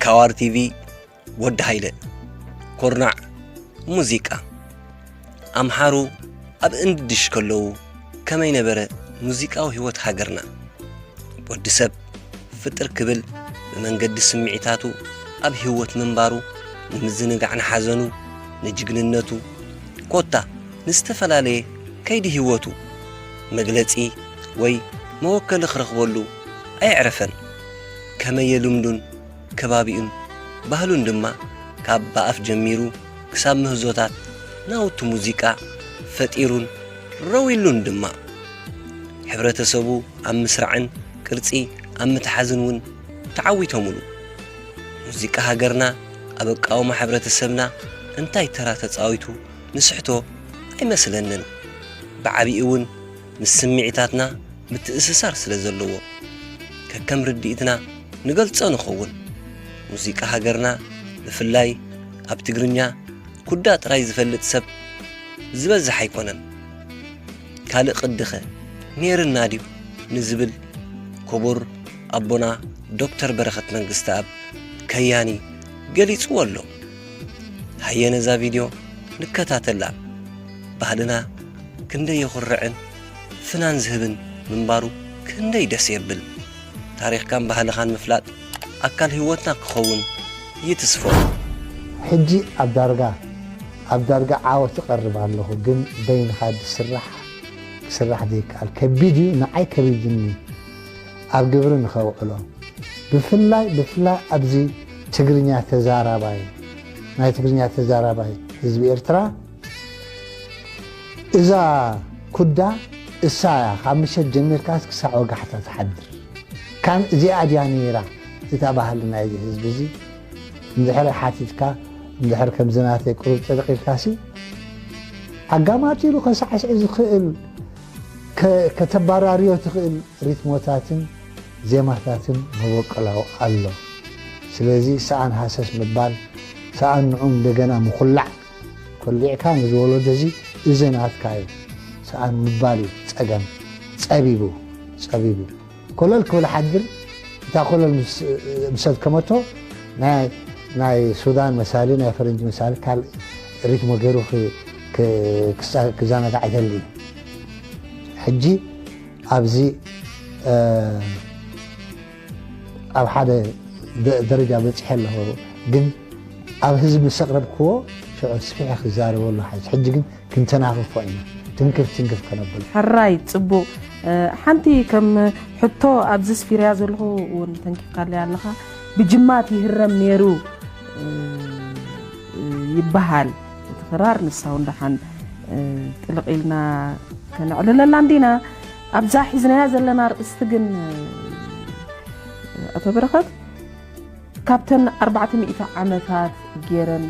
ታዋር ቲቪ፣ ወዲ ሃይለ፣ ኮርናዕ ሙዚቃ። ኣምሓሩ ኣብ እንድድሽ ከለዉ ከመይ ነበረ ሙዚቃዊ ህይወት ሃገርና? ወዲ ሰብ ፍጥር ክብል ብመንገዲ ስምዒታቱ ኣብ ህይወት ምንባሩ፣ ንምዝንጋዕ ንሓዘኑ፣ ንጅግንነቱ፣ ኮታ ንዝተፈላለየ ከይዲ ህይወቱ መግለጺ ወይ መወከሊ ክረኽበሉ ኣየዕረፈን። ከመየ ልምዱን ከባቢኡን ባህሉን ድማ ካብ ብኣፍ ጀሚሩ ክሳብ ምህዞታት ናውቲ ሙዚቃ ፈጢሩን ረዊሉን ድማ። ሕብረተሰቡ ኣብ ምስራዕን ቅርጺ ኣብ ምትሓዝን እውን ተዓዊቶምሉ። ሙዚቃ ሃገርና ኣብ ኣቃውማ ሕብረተሰብና እንታይ ተራ ተጻዊቱ ንስሕቶ ኣይመስለንን። ብዓቢኡ እውን ምስ ስምዒታትና ምትእስሳር ስለ ዘለዎ፣ ከከም ርድኢትና ንገልጾ ንኸውን። ሙዚቃ ሃገርና፣ ብፍላይ ኣብ ትግርኛ፣ ኩዳ ጥራይ ዝፈልጥ ሰብ ዝበዝሕ ኣይኮነን። ካልእ ቅዲኸ ነይርና ድዩ ንዝብል ክቡር ኣቦና ዶክተር በረኸት መንግስተኣብ ከያኒ ገሊጽዎ ኣሎ። ሃየ ነዛ ቪድዮ ንከታተላ። ባህልና ክንደይ የኹርዕን ፍናን ዝህብን ምንባሩ ክንደይ ደስ የብል። ታሪኽካን ባህልኻን ምፍላጥ ኣካል ህይወትና ክኸውን ይትስፎ። ሕጂ ኣብ ዳርጋ ኣብ ዳርጋ ዓወት እቐርብ ኣለኹ፣ ግን በይንኻ ዝስራሕ ክስራሕ ዘይከኣል ከቢድ እዩ። ንዓይ ከቢድኒ ኣብ ግብሪ ንኸውዕሎ ብፍላይ ብፍላይ ኣብዚ ትግርኛ ተዛራባይ ናይ ትግርኛ ተዛራባይ ህዝቢ ኤርትራ እዛ ኩዳ እሳ እያ ካብ ምሸት ጀሚርካስ ክሳዕ ወጋሕታ ትሓድር። ካን እዚኣ ድያ ነይራ እታ ባህሊ ናይዚ ህዝቢ እዚ? እንድሕር ሓቲትካ እንድሕር ከምዚ ናተይ ቁሩብ ጥልቕ ኢልካሲ ኣጋማጢሉ ከሳዕስዕ ዝኽእል ከተባራርዮ ትኽእል ሪትሞታትን ዜማታትን መበቆላዊ ኣሎ። ስለዚ ሰኣን ሃሰስ ምባል ሰኣን ንዑ እንደገና ምኹላዕ ኮሊዕካ ንዝወለዶ እዚ እዚ ናትካ እዩ ሰኣን ምባል እዩ ጸገም ጸቢቡ ጸቢቡ ኮለል ክብል ሓድር እታ ኮለል ምስ ኣድከመቶ ናይ ሱዳን መሳሊ ናይ ፈረንጂ መሳሊ ካልእ ሪትሞ ገይሩ ክዛናጋዕ ይደሊ እዩ። ሕጂ ኣብዚ ኣብ ሓደ ደረጃ በፂሐ ኣለኹ፣ ግን ኣብ ህዝቢ ምስ ኣቕረብክዎ ሽዑ ኣስፊሐ ክዛረበሉ ሓይሽ። ሕጂ ግን ክንተናኽፎ ኢና፣ ትንክፍ ትንክፍ ከነብል። ሕራይ፣ ፅቡቕ። ሓንቲ ከም ሕቶ ኣብዚ ስፊርያ ዘለኹ እውን ተንኪፍካለይ ኣለኻ። ብጅማት ይህረም ነይሩ ይበሃል። እቲ ክራር ንሳ እውን ደሓን ጥልቕ ኢልና ከነዕልለላ እንዲና። ኣብዛ ሒዝናያ ዘለና ኣርእስቲ ግን ኣቶ በረኸት ካብተን ኣርባዕተ ሚእቲ ዓመታት ገይረን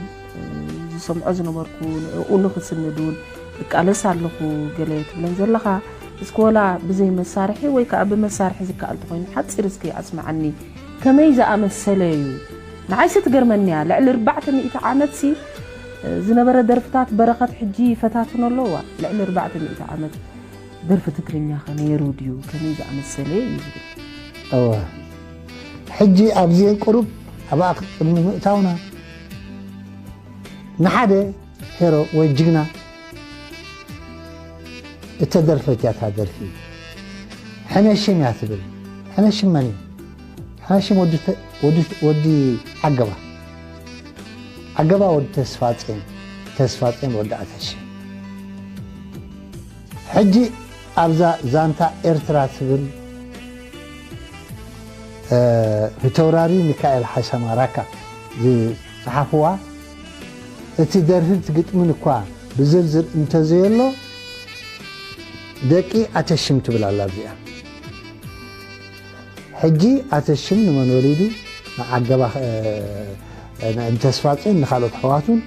ዝሰምዖ ዝነበርኩ ንዕኡ ንኽስንድ እውን እቃለስ ኣለኹ ገለ ትብለን ዘለኻ። እስኪ ወላ ብዘይ መሳርሒ ወይ ከዓ ብመሳርሒ ዝከኣል ተኾይኑ ሓፂር እስኪ ኣስምዓኒ። ከመይ ዝኣመሰለ እዩ? ንዓይሲ ትገርመኒ እያ። ልዕሊ ኣርባዕተ ሚእቲ ዓመትሲ ዝነበረ ደርፍታት በረኸት ሕጂ ይፈታትኖ ኣለዋ። ልዕሊ ኣርባዕተ ሚእቲ ዓመት ደርፊ ትግርኛ ከ ነይሩ ድዩ? ከመይ ዝኣመሰለ እዩ ዝብል። እወ፣ ሕጂ ኣብዚኤን ቁሩብ ኣብኣ ቅድሚ ምእታውና ንሓደ ሄሮ ወይ ጅግና እተደርፈት እያ እታ ደርፊ። ሕነሽም እያ ትብል። ሕነሽም መን እዩ? ሕነሽም ወዲ ዓገባ። ዓገባ ወዲ ተስፋጼን፣ ተስፋጼን ወዲ ኣተሽም። ሕጂ ኣብዛ ዛንታ ኤርትራ ትብል ፊተውራሪ ሚካኤል ሓሰማ ራካ ዝጸሓፍዋ እቲ ደርፍን እቲ ግጥምን እኳ ብዝርዝር እንተዘየሎ ደቂ ኣተሽም ትብል ኣላ ኣብዚኣ። ሕጂ ኣተሽም ንመን ወሊዱ ንዓገባ ንተስፋጼን ንኻልኦት ኣሕዋቱን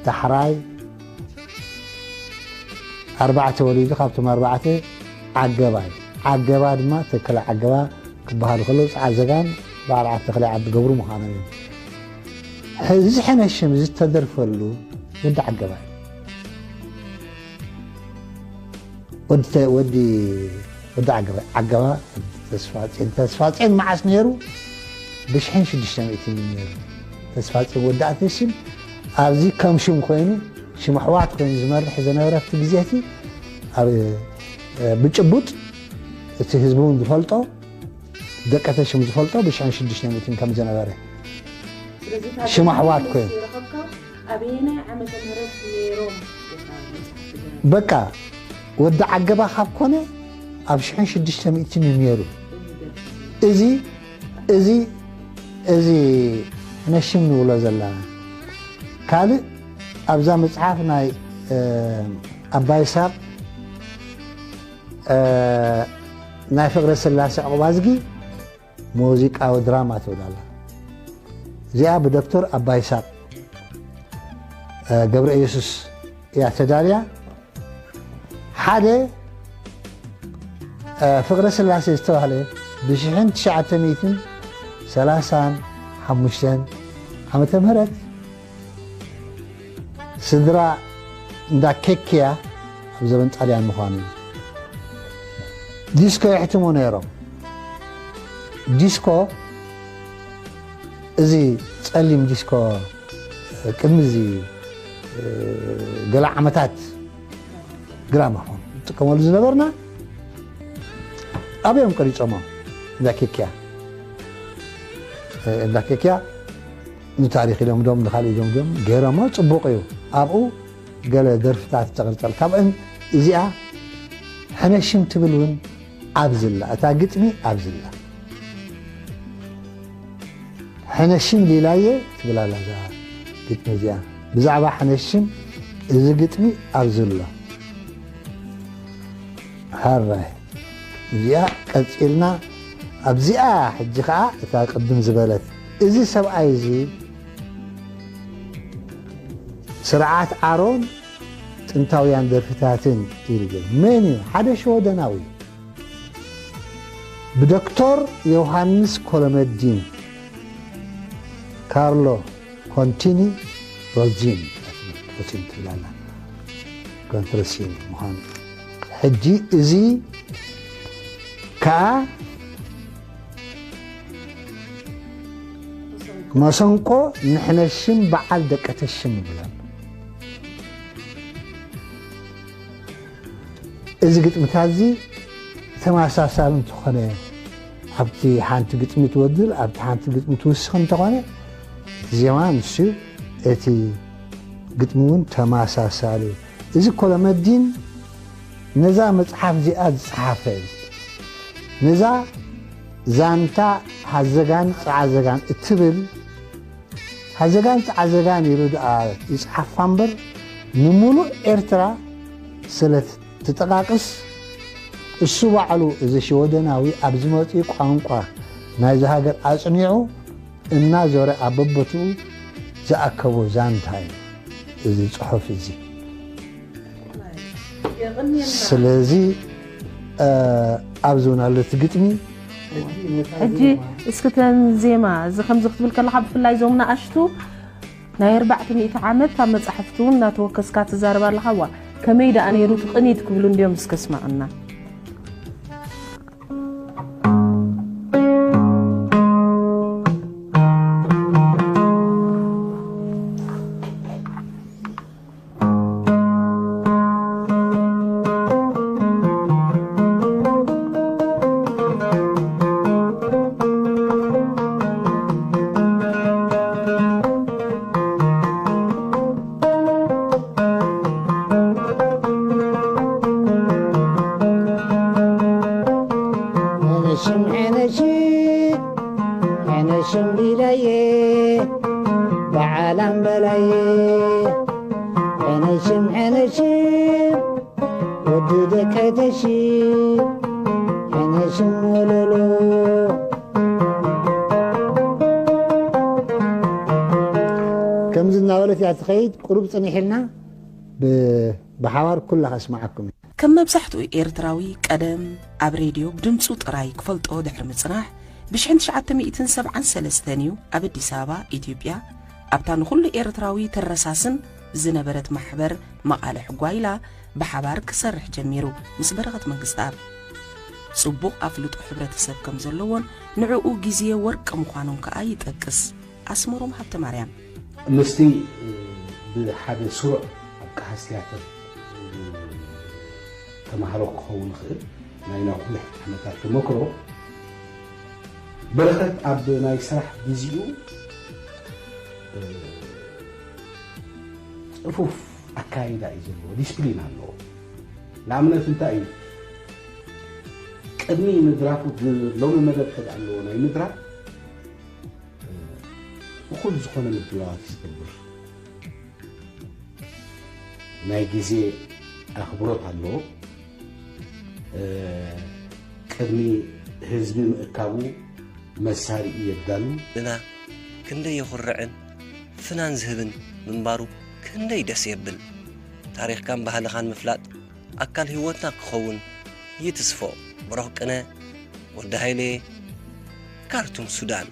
ዳሕራይ ኣርባዕተ ወሊዱ ካብቶም ኣርባዕተ ዓገባ እዩ። ዓገባ ድማ ተከለ ዓገባ ክበሃሉ ከለዉ ጸዓዘጋን በዓል ዓዲ ተክለ ዓዲ ገብሩ ምዃኖም እዩ። እዚ ሕነ ሽም ዝተደርፈሉ ወዲ ዓገባ እዩ። ወዲ ዓገባ ዓገባ ተስፋጼን ተስፋጼን መዓስ ነይሩ? ብሽሕን ሽዱሽተ ሚእትን እዩ ነይሩ። ተስፋጽዮን ወዲ ኣተሽም ኣብዚ ከም ሽም ኮይኑ፣ ሽም ኣሕዋት ኮይኑ ዝመርሕ ዝነበረ ኣብቲ ግዜ እቲ ኣብ፣ እ፣ ብጭቡጥ እቲ ህዝቢ እውን ዝፈልጦ፣ ደቂ ኣተሽም ዝፈልጦ ብሽሕን ሽዱሽተ ሚእትን ከም ዝነበረ። ስለዚ ካብ ሽም ኣሕዋት ኮይኑ። ዝረኸብካ ኣበየናይ ዓመተ ምህረት ነይሮም ኢኻ መጽሓፍ ትገብር? በቃ ወዲ ዓገባ ካብ ኮነ ኣብ ሽሕን ሽዱሽተ ሚእትን እዩ ነይሩ። እዚ ደርፊ። እዚ፣ እዚ፣ እዚ ነሽም ንብሎ ዘለና። ካልእ ኣብዛ መጽሓፍ ናይ፣ እ፣ ኣባይ ሳብ፣ እ፣ ናይ ፍቕረ ስላሴ ዕቑባዝጊ ሙዚቃዊ ድራማ ትብል ኣላ። እዚኣ ብዶክተር ኣባይ ሳብ፣ እ፣ ገብረ ኢየሱስ እያ ተዳልያ። ሓደ፣ እ፣ ፍቕረ ስላሴ ዝተባህለ ብሽሕን ትሽዓተ ሚእትን ሰላሳን ሓሙሽተን ዓመተ ምህረት ስድራ እንዳ ኬክያ ኣብ ዘበን ጣልያን ምዃኑ እዩ። ዲስኮ የሕትሙ ነይሮም። ዲስኮ፣ እዚ ጸሊም ዲስኮ ቅድሚ እዚ፣ እ፣ ገለ ዓመታት ግራማፎን ንጥቀመሉ ዝነበርና ኣብኦም ቀሪጾሞ እንዳ ኬክያ፣ እ፣ እንዳ ኬክያ ንታሪኽ ኢሎም ዶም ንኻልእ ኢሎም ዶም ገይሮሞ ጽቡቕ እዩ። ኣብኡ ገለ ደርፍታት ተቐርጸል። ካብአን እዚኣ ሕነሽም ትብል እውን ኣብዝላ፣ እታ ግጥሚ ኣብዝላ። ሕነሽም ሊላየ ትብል ኣላ እዛ ግጥሚ እዚኣ። ብዛዕባ ሕነሽም እዚ ግጥሚ ኣብዝሎ። ሃራይ እዚኣ ቀጺልና ኣብዚኣ ሕጂ ኸኣ እታ ቅድም ዝበለት፣ እዚ ሰብኣይ እዚ ስርዓት ኣሮን ጥንታውያን ደርፍታትን ኢሉ ገይሩ። መን እዩ? ሓደ ሽወደናዊ እዩ። ብዶክተር ዮሃንስ ኮለመዲን፣ ካርሎ ኮንቲኒ ሮዚን፣ ሮዚን ትብላላ፣ ኮንትረሲን ምዃኑ። ሕጂ እዚ ከኣ መሰንቆ ንሕነሽም በዓል ደቀተሽም ይብላሉ። እዚ ግጥምታት እዚ ተመሳሳሊ እንተኾነ፣ ኣብቲ ሓንቲ ግጥሚ ትወድል፣ ኣብቲ ሓንቲ ግጥሚ ትውስኽ እንተኾነ፣ እቲ ዜማ ንሱ እዩ፣ እቲ ግጥሚ እውን ተመሳሳሊ እዩ። እዚ ኮለመዲን ነዛ መጽሓፍ እዚኣ ዝጸሓፈ እዩ። ነዛ ዛንታ ሃዘጋን ጸዓዘጋን እትብል፣ ሃዘጋን ጸዓዘጋን ኢሉ ደኣ ይጽሓፋ እምበር፣ ንምሉእ ኤርትራ ስለ ትጠቓቕስ፣ እሱ ባዕሉ እዚ ሽወደናዊ ኣብዚ መጺኡ ቋንቋ ናይዚ ሃገር ኣጽኒዑ እናዞረ ኣብ በቦትኡ ዝኣከቦ ዛንታ እዩ እዚ ጽሑፍ እዚ። ስለዚ፣ እ፣ ኣብዚ እውን ኣሎ እቲ ግጥሚ። ሕጂ እስኪ ተን ዜማ እዚ ከምዚ ክትብል ከለኻ፣ ብፍላይ እዞም ንኣሽቱ ናይ ኣርባዕተ ሚእቲ ዓመት ኣብ መጻሕፍቲ እውን እናተወከስካ ትዛረብ ኣለኻ። ዋ፣ ከመይ ደኣ ነይሩ እቲ ቅኒት ክብሉ እንድዮም እስከ ስማዕና። ሕነሽም ሕነሽም ሕነሽም ቢለየ በዓላም በላየ። ሕነሽም ሕነሽም ወዲ ደቀተሽም ሕነሽም ወለሎ። ከምዚ እናበለት እያ ትኸይድ። ቁሩብ ጽኒሕ ኢልና ብ-፣ ብሓባር ኩላ ከስምዓኩም። ከም መብዛሕትኡ ኤርትራዊ ቀደም ኣብ ሬድዮ ብድምጹ ጥራይ ክፈልጦ ድሕሪ ምጽናሕ፣ ብሽሕን ትሽዓተ ሚእትን ሰብዓን ሰለስተን እዩ ኣብ ኣዲስ ኣበባ፣ ኢትዮጵያ፣ ኣብታ ንኹሉ ኤርትራዊ ተረሳስን ዝነበረት ማሕበር መቓልሕ ጓይላ ብሓባር ክሰርሕ ጀሚሩ ምስ በረኸት መንግስተኣብ። ጽቡቕ ኣፍልጦ ሕብረተሰብ ከም ዘለዎን ንዕኡ ግዜ ወርቂ ምዃኑን ከኣ ይጠቅስ። ኣስመሮም ሃብተ ማርያም። ምስቲ ብሓደ ስሩዕ ኣብ ቀሃስ ትያትር ተማሃሮ ክኸውን ይኽእል ናይ ነዊሕ ዓመታት ተመክሮ በረኸት ኣብ ናይ ስራሕ ግዜኡ ጽፉፍ ኣካይዳ እዩ ዘለዎ፣ ዲስፕሊን ኣለዎ። ንኣብነት እንታይ እዩ ቅድሚ ምድራፉ ሎሚ መደብ ከዳ ኣለዎ ናይ ምድራፍ እኹል ዝኾነ ምድላዋት ይገብር። ናይ ግዜ ኣኽብሮት ኣለዎ። ቅድሚ ህዝቢ ምእካቡ መሳሪኡ የዳሉ። ንና ክንደይ የኹርዕን ፍናን ዝህብን ምንባሩ ክንደይ ደስ የብል። ታሪኽካን ባህልኻን ምፍላጥ ኣካል ህይወትና ክኸውን ይትስፎ። ብሩኽ ቅነ ወዲ ሃይሌ፣ ካርቱም ሱዳን።